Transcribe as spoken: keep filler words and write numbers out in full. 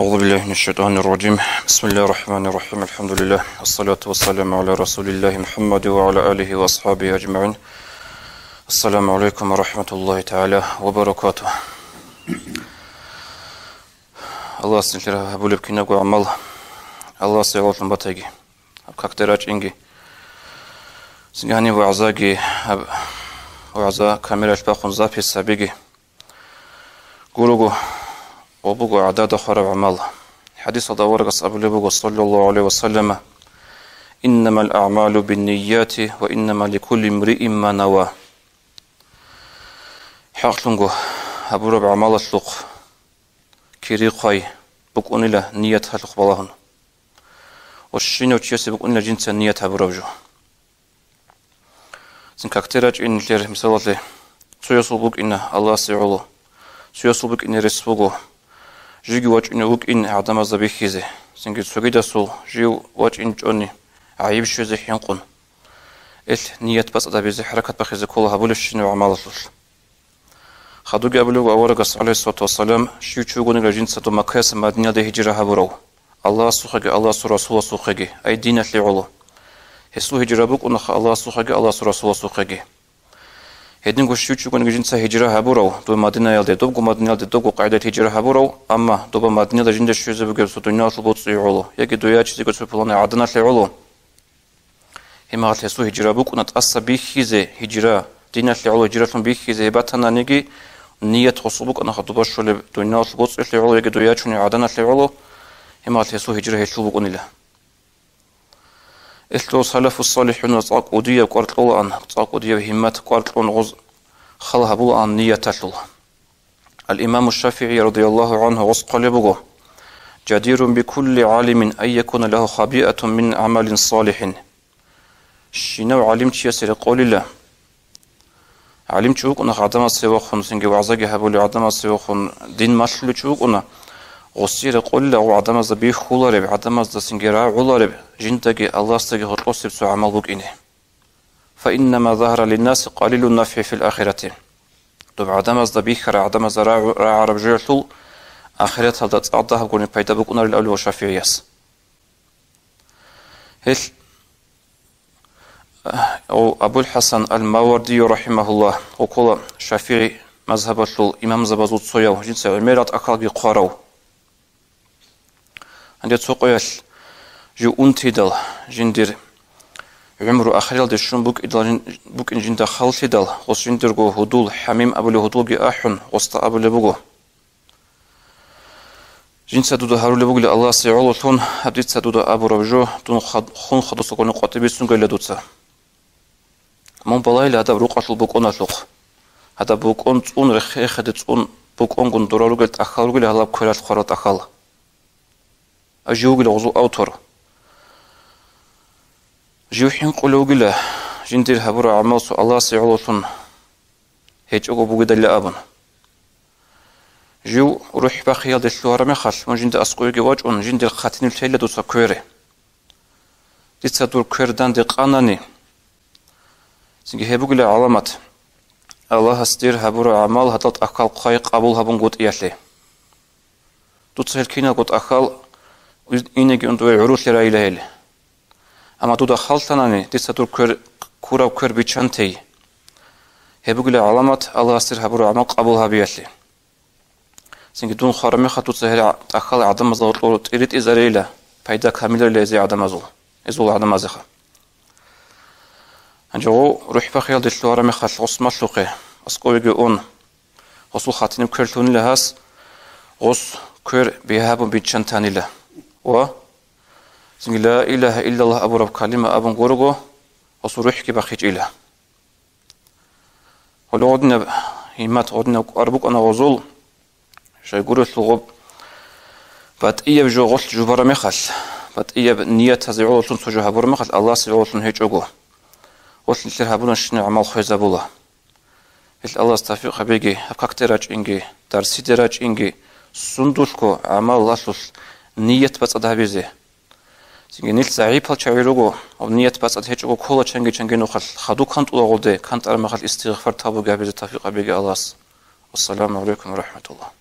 أعوذ بالله من الشيطان الرجيم. بسم الله الرحمن الرحيم. الحمد لله. الصلاة والسلام على رسول الله محمد وعلى آله وأصحابه أجمعين. السلام عليكم ورحمة الله تعالى وبركاته. Аллагьас нилъер гьабулеб кинабго гӀамал Аллагьасе гӀололъун батаги. Гьаб какде рачӀинги. Цинги гьаниб вагӀзаги, гьаб вагӀза камералъ бахъун запись гьабиги. Гурого, ва буго гӀадада хвараб гӀамал. ХӀадисалда аварагас абулеб буго, саллаллагьу гӀалайгьи ва саллама: «Иннамал аъмалу бинниятти ва иннама ликулли имриин ма нава». ХӀакълъунго, гьабураб гӀамалалъухъ кири-хъвай букӀунила нияталъухъ балагьун. Ва щинав чиясе букӀунила жинца ният гьабураб жо. Цин какде рачӀин нилъер мисалалъе, цоясул букӀина Аллагьасе гӀоло, цоясул букӀине рес буго, жиги вачӀунев вукӀин гӀадамазда бихьизе, цинги цогидасул жив вачӀинчӀони гӀайиб щвезе хӀинкъун. Эл ният бацӀцӀад гьабизе, хӀаракат бахизе ккола гьабулебщинаб гӀамалалъулъ. Хадуги абулеб аварагас, гӀалайгьиссалату вассалам, щив чи вугониги жинца доб Маккаяса Мадинаялде гьижра гьабурав, Аллагьасухъеги Аллагьасул Расуласухъеги, ай диналъе гӀоло. Гьесул гьижра букӀунаха Аллагьасухъеги Аллагьасул Расуласухъеги. Гьединго щив чи вугониги жинца гьижра гьабурав доб Мадинаялде, добго Мадинаялде, добго къагӀидаялъ гьижра гьабурав, амма доба Мадинаялда жинда щвезе бугеб цо дуниялалъул боцӀи гӀоло, яги дой ячизего цо пуланай гӀаданалъе гӀоло. Гьеб мехалъ гьесул гьижра букӀуна тӀаса бихьизе гьижра, диналъе гӀоло гьижралъун бихьизе гьеб батананиги, ният гъосул букӀанаха доба щолеб дуниялалъул боцӀиялъе гӀоло яги дой ячунеб гӀаданалъе гӀоло, гьеб мехалъ гьесул гьижра гьелъул букӀунила. Гьелъул салафу-салихӀуназ цӀакъ кӀудияб кӀвар кьолаан, цӀакъ кӀудияб гьиммат кӀвар кьун гъоз хал гьабулаан нияталъул. Ал-Имаму ШафигӀи радияллагьу гӀанху гъос хъвалеб буго: «Жадирун бикулли гӀалимин ан якуна лагьу хабиатун мин гӀамалин салихӀин». Щинав гӀалимчиясе рекъолила. ГӀалимчи вукӀуна гӀадамазе вахъун, цинги вагӀзаги гьабулев гӀадамазе вахъун, дин малъулев чи вукӀуна, гъосие рекъолила гъов гӀадамазда бихьулареб, гӀадамазда цинги рагӀулареб, жиндаги Аллагьасдаги гьоркьосеб цо гӀамал букӀине. «Фаиннама загьара линнаси къалилун нафгӀи фил ахирати». Доб гӀадамазда бихьараб, гӀадамазда рагӀу-, рагӀараб жоялъул ахираталда цӀакъ дагьабгони пайда букӀунарил абулеб ШафигӀияс. Гьелъ, о, Абул-ХӀасан ал-Мавардию рахӀимагьуллагь, гъов ккола ШафигӀи мазгьабалъул имамзабазул цояв, жинца гӀемерал тӀахьалги хъварав. Гьанже цо къоялъ жив унтидал, жиндир гӀумру ахиралде щун букӀидал жин-, букӀин жинда халлъидал, гъос жиндирго гьудул, ХӀамим абулев гьудулги ахӀун, гъосда абулеб буго: «Жинца дуда гьарулеб бугила Аллагьасе гӀололъун, гьаб дица дуда абураб жо, дун хад-, хун хадусагони къватӀиб бицунгойила дуца». Мун балайила гьадаб рукъалъул букӀуналъухъ. Гьадаб букӀун цӀун, рехе-рехеде цӀун букӀунгун дора ругел тӀахьал ругел гьалаб квералъ хъварал тӀахьал. А жив вугила гъозул автор. Жив хӀинкъулев вугила, жиндир гьабураб гӀамал цо Аллагьасе гӀололъун гьечӀого бугедалила абун. Жив рухӀ бахъиялде лъугьараб мехалъ, мун жинда аскӀовеги вачӀун, жиндир хъатиниб лъейила дуца квер. Дица дур квер данде къанани, цинги гьеб бугила гӀаламат, Аллагьас дир гьабураб гӀамал гьадал тӀахьал хъвай къабул гьабунгутӀиялъе. Дуца гьел киналго тӀахьал инеги ун дуе гӀурулъе райила гьел. Амма дуда халлъанани, дица дур квер, ккураб квер биччан тей. Гьеб бугила гӀаламат Аллагьас дир гьабураб гӀамал къабул гьабиялъе. Цинги дун хвараб мехалъ дуца гьел гӀа-, тӀахьал гӀадамазда гьоркьор тӀиритӀизарейила, пайда камиларила гьезие гӀадамазул, гьезул гӀадамазеха. Гьанже гъов рухӀ бахъиялде лъугьараб мехалъ гъос малъухъе, аскӀовеги ун, гъосул хатиниб квер лъунила гьас, гъос квер бигьа гьабун биччан танила. Ва цинги «Ла илагьа иллаллагь» абураб калима абун гурого, гъосул рухӀги бахъичӀила. Гьоле гъодинаб гьиммат, гъодинаб кӀвар букӀана гъозул, щайгурелъул гъоб батӀияб жо гъолъ жубараб мехалъ, батӀияб ниятазе гӀололъун цо жо гьабураб мехалъ, Аллагьасе гӀололъун гьечӀого, гъолъ нилъер гьабуранщинаб гӀамал хвезабула. Гьелъ Аллагьас тавфикъ гьабеги, гьаб какде рачӀинги, дарсиде рачӀинги, сундулъго гӀамалалъулъ ният бацӀцӀад гьабизе. Цинги нилъ загӀипал чагӀи руго, ва ният бацӀцӀад гьечӀого ккола чанги-чанги нухалъ, хадуб кантӀула гъолде, кантӀараб мехалъ истигъфар, тавбаги гьабизе тавфикъ гьабеги Аллагьас. Ассаламу гӀалайкум ва рахӀматуллагь.